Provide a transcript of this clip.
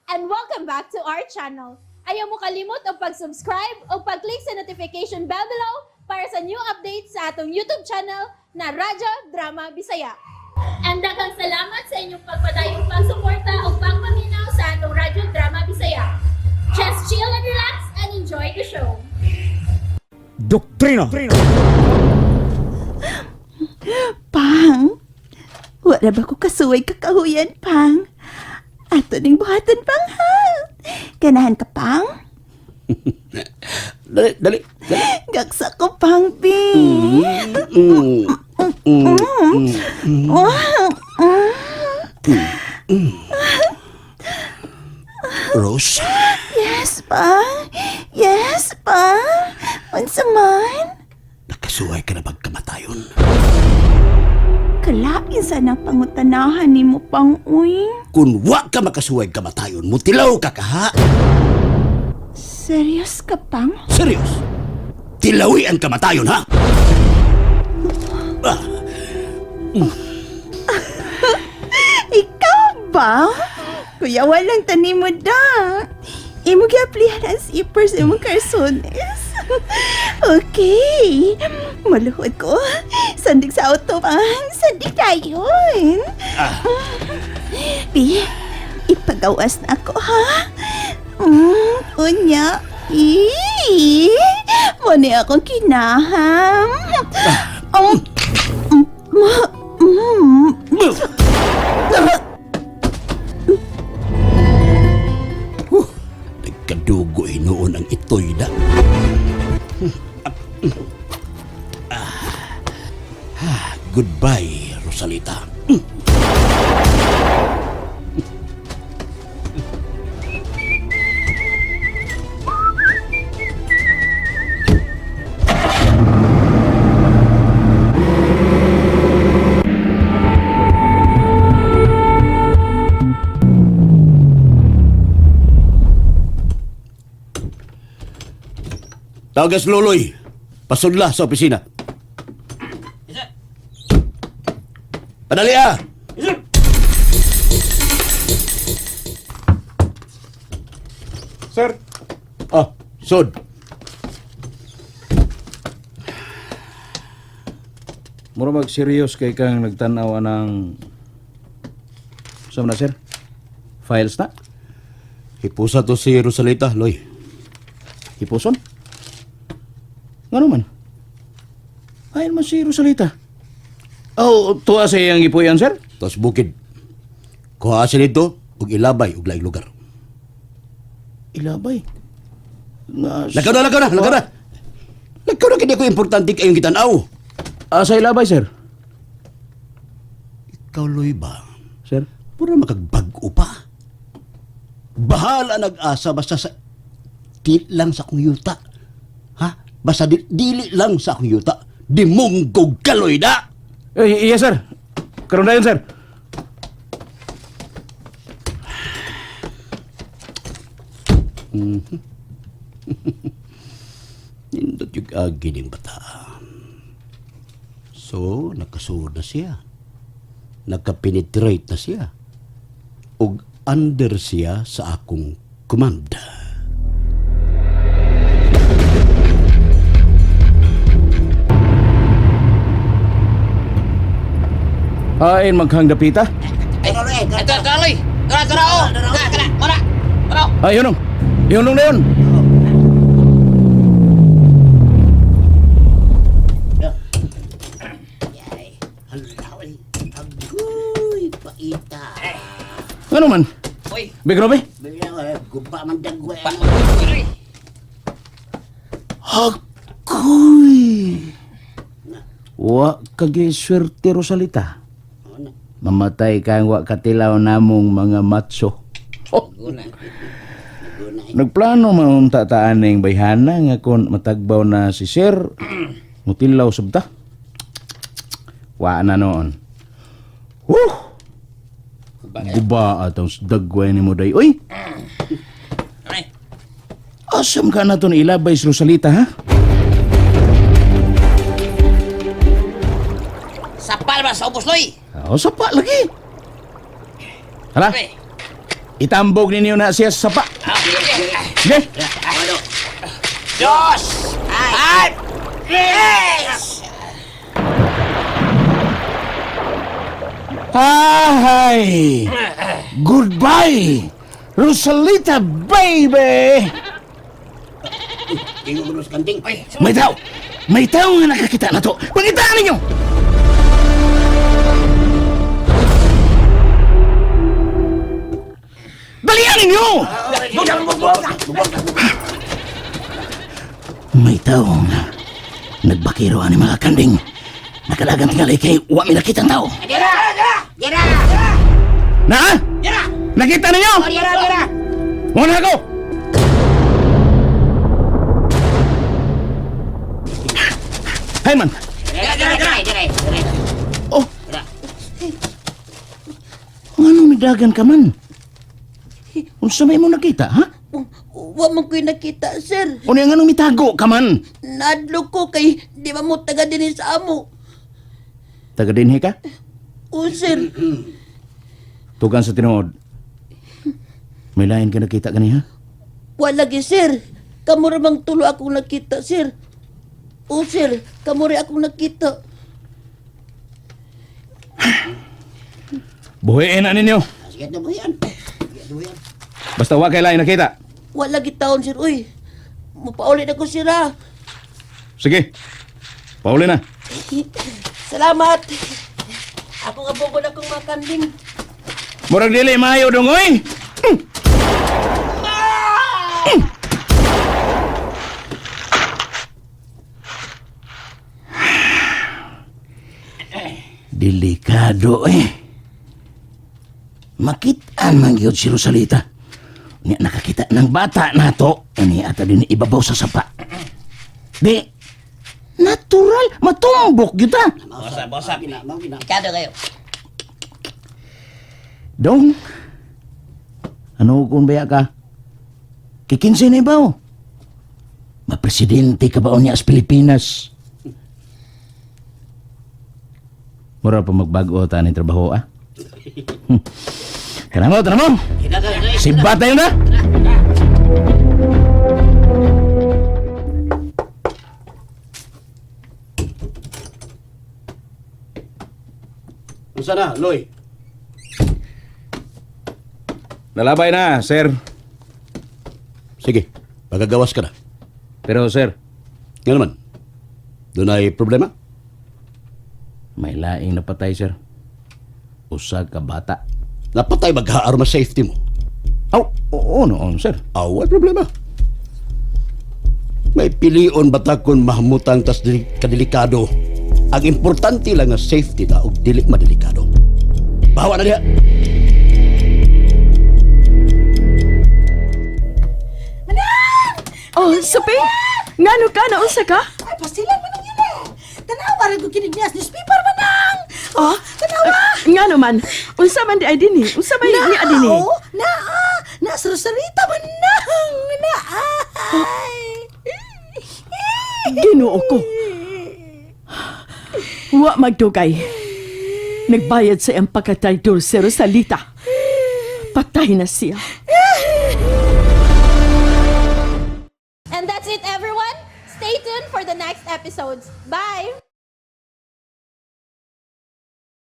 And welcome back to our channel. Ayaw mo kalimot og pag-subscribe o pag-click sa notification bell below para sa new updates sa atong YouTube channel na Radyo Drama Bisaya. And daghang salamat sa inyong pagpadayong pagsuporta o pagpaminaw sa atong Radyo Drama Bisaya. Just chill and relax and enjoy the show. Doktrina. Pang, wala ba ko kasuway kakahuyan, Pang? Ato ning buhatan, Pang, ha? Ganahan ka, Pang? Dali, dali, dali. Gaksa ko, Pang, Bi. Rose, Yes, Pang. Yes, Pang. Unsa man? nakasuway ka na pagkamatayon. Kalain sa nang pangutanahan ni mo, Pang, uy. Kung wa ka makasuway kamatayon, mutilaw ka kaha. Serious ka, Pang? Serious? Tilawi ang kamatayon, ha? Ah, Ikaw ba? Kuya, walang tanim mo da. Imo giaplihan ang zipper sa imong karsones. Okay. Maluhod ko. Sandig sa auto pang. Sandig tayo. Pi, ipagawas na ako, ha? Unya. Ii, mo ni akong kinaham. Um, mm, Huh, nagkadugo hinuon ang itoy na. Ah, ah, goodbye, Rosalita. Tagas Loloy, pasudla sa opisina. Padali ah! Sir, Ah, sod. mura mag serious kay kang nagtan-aw anang sa na sir? Files na? Hipusa to si Rosalita, Loy. Hipuson? Ngano man? Ayon man si Rosalita. Oh, tuwa sa iyang gipuyan, sir? Tapos bukid. Kuha siya nito, ug ilabay, ug laing lugar. Ilabay. Nga, Lakaw na, lakaw na, lakaw na! Lakaw na, kini ko importante kayong gitanaw. Ah, sa ilabay, sir? Ikaw, Loy ba? Sir? Pura makagbag-o pa. Bahala nag-asa basta sa di lang sa akong yuta. Ha? Basta di, dili lang sa akong yuta. Di munggog kaloy na! Eh, yes, sir. Karon na yun, sir. Nindot yung agi ng bata. So, nakasuod na siya. Nakapenetrate na siya. Ug under siya sa akong command. Ayon maghang dapita. Ito, tara, Tara, tara, oh. Tara, tara, mara. Mara. Ay, yun. Yun na yun. Agoy, paita. Ano man? Uy, Big Robbie? Guba man dagwe. pa. Uy, Akoy! Wa kagi swerte Rosalita. Mamatay kang wa katilaw namong mga matso. Oh. Nagplano man unta ta aning bayhana nga kon matagbaw na si Sir mutilaw sabta. Wa na noon. Huh! Guba atong dagway ni mo day. Uy, Ay, asam ka na to ni ilabay si Rosalita ha? sa palma sa ubos, Loy. Oh, sapa lagi. Hala, Uy, Itambog ninyo na siya sa sapa. Sige. Dos! Ay! Tres! Ay! Goodbye! Rosalita, baby! Ingon mo sa kanding. May tao! May tao nga nakakita na to! Pangitaan ninyo! Dalian ninyo! May tao nga nagbakiro ani mga kanding. Nakalagang tingali kay wa mi nakita ang tao. Dira! Dira! Na? Dira! Nakita ninyo? Dira! Dira! Muna ko! Hey man! Dira! Dira! Dira! Dira! Oh! Anong nidagan ka man? Unsa may mo nakita, ha? Wa man ko'y nakita, sir. Unya nganong mitago ka man? Nadlo ko kay di ba mo taga dinhi sa amo. Taga dinhi ka? O, sir. Tugan sa tinuod. May lain ka nakita gani, ha? Wa lagi, sir. Kamo ra mang tulo akong nakita, sir. O, sir. Kamo ra akong nakita. Buhiin na ninyo. Sige na buhian. Sige na buhian. Basta wa kay lain nakita. Wa lagi taon, sir. Uy, mapaulit ako, sir, ha. Sige. Pauli na. Salamat. Ako nga bukod akong mga kanding. Murag dili maayo dong oy. Delikado eh. Makitaan man gyud si Rosalita. Nya nakakita ng bata nato, ani ata din ibabaw sa sapa. Di, natural, matumbok gyud ah. Bosa, bosa. Gina, mao gina. Delikado kayo. Dong, ano kung baya ka? Kikinsi na ibaw. Mapresidente ka ba niya sa Pilipinas? Mura pa magbago ta ni trabaho ah. Tara mo, tara mo. Siba tayo na. Unsa na, Loy? Nalabay na, sir. Sige, pagagawas ka na. Pero sir, Nga naman. Doon ay problema? may laing napatay, sir. Usa ka bata. Napatay maghaarma safety mo. Aw, oo noon, sir. Aw, ay problema. May pilion ba ta kung mahamutang tas kadelikado. Ang importante lang nga safety ta og dili madelikado. Bawa na diha. Oh, Sophie! Ngano ka? Naunsa ka? Ay, pasilan man ang ila. Tanawa rin ko kinig niya sa newspaper man ang. Oh, tanawa. Ngano man? Unsa man di ay dinhi? Unsa man ni adini? Oh, naa. Na sa Rosarita man nang. Naa. Ginoo ko. Wa magdugay. Nagbayad sa iyang pagkatraidor si Rosalita. Patay na siya. And that's it, everyone. Stay tuned for the next episodes. Bye!